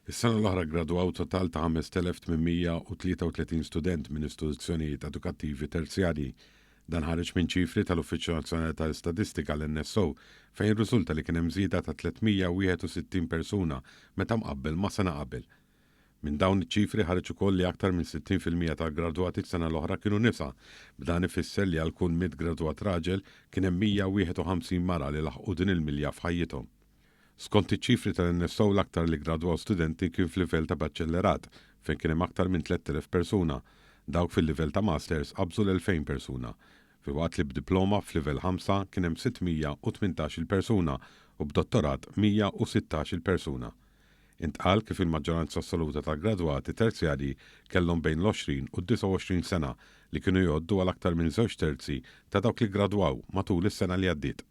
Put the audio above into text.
Is-sena l-oħra ggradwaw total ta' 5,833 student minn istituzzjonijiet edukattivi terzjarji. Dan ħareġ minn ċifri tal-Uffiċċju Nazzjonali tal-Istatistika, l-NSO, fejn irriżulta li kien hemm żieda ta' 361 persuna meta mqabbel ma' sena qabel. Minn dawn iċ-ċifri ħareġ ukoll li aktar minn 60% tal-gradwati s-sena l-oħra kienu nisa, b'dan ifisser li għal kull 100 gradwat raġel kien hemm 151 mara li laħqu din il-milja f'ħajjithom. Skont iċ-ċifri tal-NSO l-aktar li ggradwaw studenti kien f'livell ta' baċellerat, fejn kien hemm aktar minn 3,000 persuna. Dawk fil-livell ta' masters qabżu l-2,000 persuna, filwaqt li b'diploma f'livell ħamsa kien hemm 618-il persuna u b'dottorat 116-il persuna. Intqal kif il-maġġoranza assoluta tal-gradwati terzjarji kellhom bejn l-20 u d-29 sena li kienu jgħoddu għal aktar minn żewġ terzi ta' dawk li ggradwaw matul is-sena li għaddiet.